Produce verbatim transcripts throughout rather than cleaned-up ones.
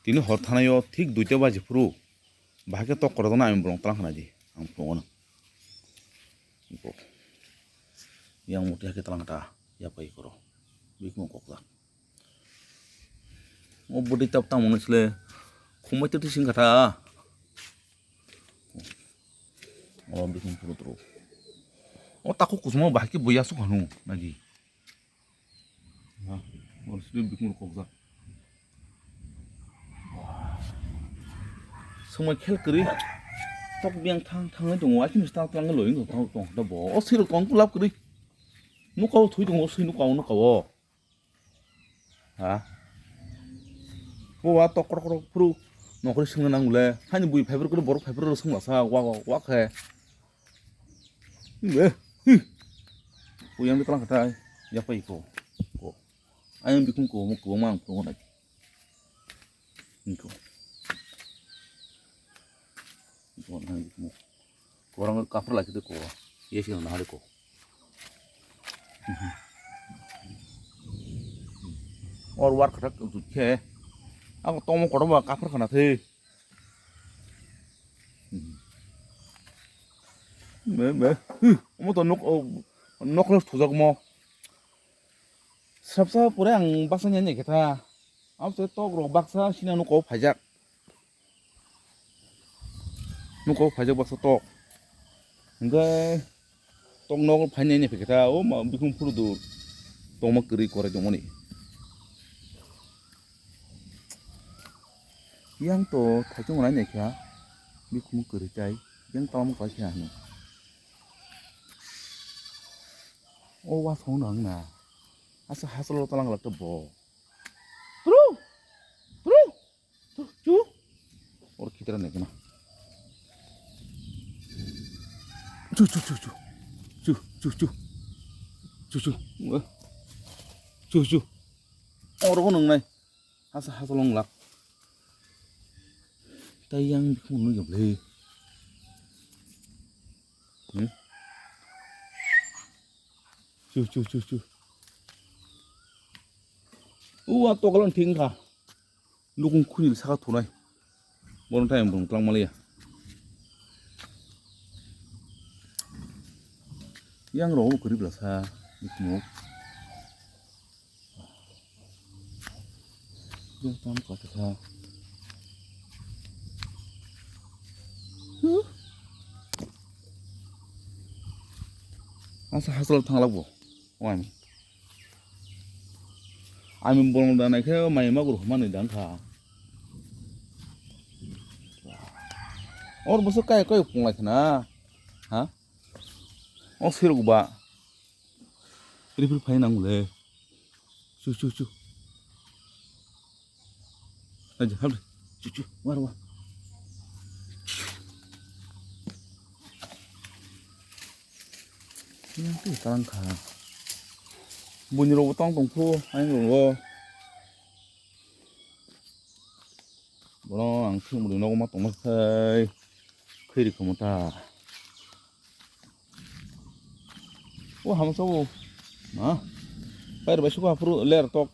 Tini hor thanaio thik duita baji phuru bahai khe tok korodona ami borong tlang khna di ang phungo no. Yang muti hakhe tlang ta ya pai koro bikmo kokla. O budi tap tamo no sile khumbai tete sing kata. O bikmo phuru tro. O takhuk kusmo bahai khe buya su khanu nagi. Ha, oro sri bikmur kokjak. Somoi khel kwrwi. Tok biyang thang thangwi tongo, akhini stang tlang loi wng tong tong da bo. O siro tong kulap kwrwi. Nukao thui tongo, swi nukao nukao. Ha. Bo wa tok krok krok phuru nokri singna nang le. Hani bui phaibrok kwrwi borok phaibrok songla sa wa wa khe. Be. Ko yang tlang kata ya pai ko. Ko. Ayang bikung ko mo ko mang ko na. Ko. Ko na bikung. Ko rang kapra la kito ko. Ye sing na ko. Or war kata ko khe. Ako tomo kotor ba kapra kana the. Me, me. Omo to nok, o, nok le thujak mo. Sapsa pore ang baksa ni ani khetha. Ang se tok rok baksa sina nok o phaijak. Nok o phaijak baksa tok. Hingke tok nok phainai ni phiketha o ma bikung phuru dur. Tongma kwrwi korai tongmani. Yang to thaichung rai naikha, bikhumu kwrwi tai, yang tamo kaisa hwnwi. O wasong no wngna, asa hachalo talang lak bo. Tru! Tru! Tru! Chu! Or khitra naikha na. Chu, chu, chu, chu. Chu, chu, chu. Chu, chu. Chu, chu. Oro bo nwngnai. Hasa hasa long lak. Tai yang bikhumu nung jom le. Hmm? Chu, chu, chu, chu. Uwa tokalan thing kha. Nukung khuni saka thunai. Bono tai ang bung tlang maliya. Yang rok kwrwi bwla sa. Bikhumu. Yang tam kata kha. Huh? Asa hasal thanglak bo. Wani. Ami bolong da naikhe mai ma guru mani dang kha. Or boso kai kai punglai khna. Ha? O sirok ba. Rifil phai nang le. Chu, chu, chu. Aja, hal. Chu, chu, war, war. Yang tu tang kha. Bunyi rok tong tong phu, aing rok. Bono ang thwngmwlwi nogo ma tongma khai khwi rikhomo ta. O hamsa o. Ha? Pair bai suka phuru ler tok.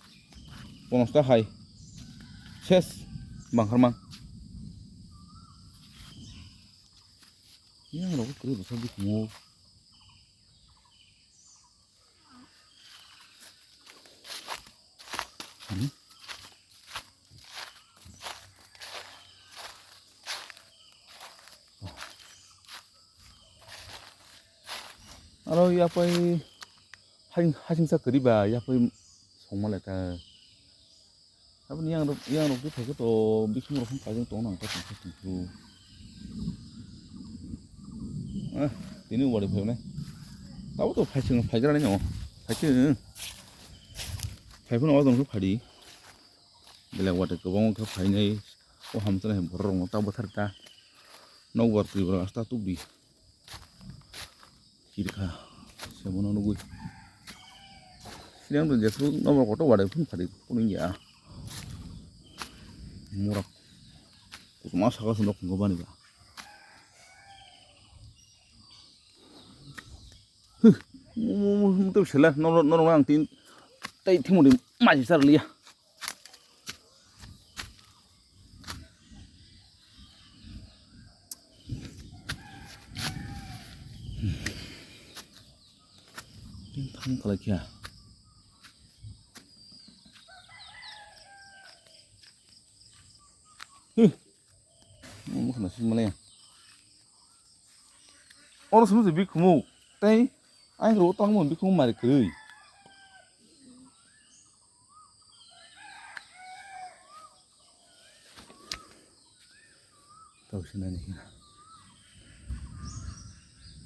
Ponosta hai. Ses. Bangkharmang. Yang rok kwrwi bwsa bikhumo. Hmm? Aro yapai hasing, hasingsa kwrwi ba yapai songma lai ta. Aboni yang rok, yang rok twi phaikhe to bising rok phano kaijakna tongo nang ta tongkha tongkhu. Ah, tini wari phainai. Tabo to phaising phaijaknai no. Phaising. Phaiphano o tongkha phadi. Belai wate kwbangma khe phainai. O hamchwlai borok rokno ta bwthar ta. Nokbar twi borok asta tubdi. Kirikha, sebono nugui. Sini ang jesu nomor koto wadai phun phadi phun ya. Murak. Kusuma saka sundok phungo bani ba. Huh. Mutu sela noro noro ang tin tai thimudi maji sar liya. Thang khalai kha. Huh. Omo khna swi male. Oro sumse bikhumu. Tei ang ro tangmo bikhumu mari kwrwi. Tau sinani hina.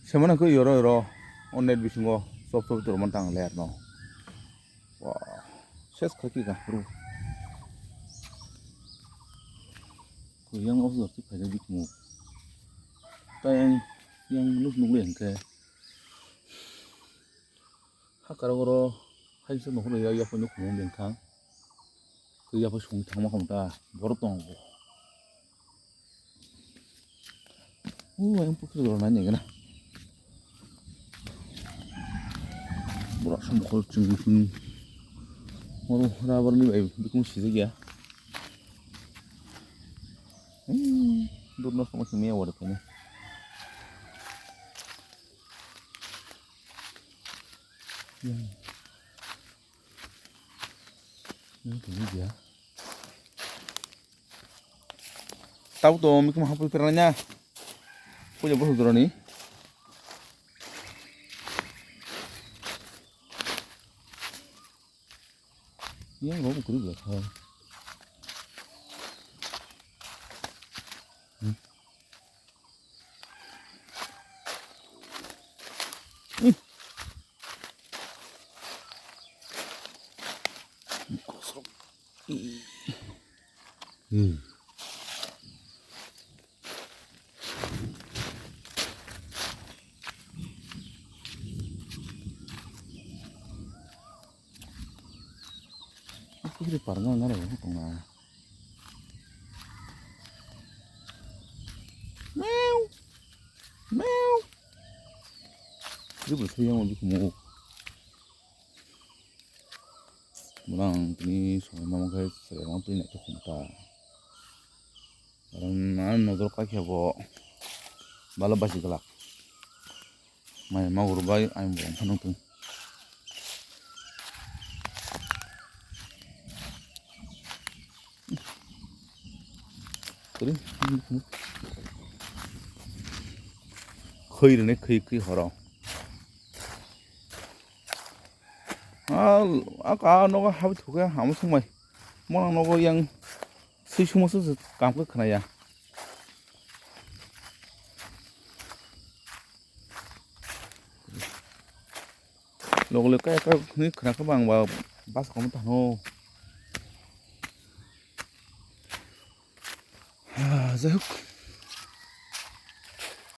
Semana ko yoro yoro. O net bisingo sop sop toro man tang ler no. Wah, ses khaki ka bro. Ko yang office ti phai di mo. Ta yang yang nuk nuk le ke. Hakara oro hai se nokhor ya ya phano khumung bengkha. Ko ya pha sung thangma kham ta borok tongo. O yang pukhri ro nai nengena. Borok sam khol chung chung. Oro rabar ni bai bikung sijak ya. Hmm, dur no sama simi ya wada kene. Hmm. Hmm, ini dia. Tau to mikma hapui peranya. Puja bos dorani. Yang ro kuri belakang. Hmm. Hmm. Kosong. Hmm. Pukhri parngo naro tonga. Meow. Meow. Ini bersih yang lebih gemuk. Murang tini sohor mama khai serai mama tini naithok khum ta. Karon na nodor kaikha bo balo basi glak. Mai ma uru bai ai bo phano tong. Kori. Khoi rene khoi khoi horo. Ah, ah, ka nogo habi thuke hamo sungmai. Mona nogo yang sui sumo su kam khe khna ya. Logo le kaya kaya khna khe bang ba bas kom ta no. Ah, jai hok.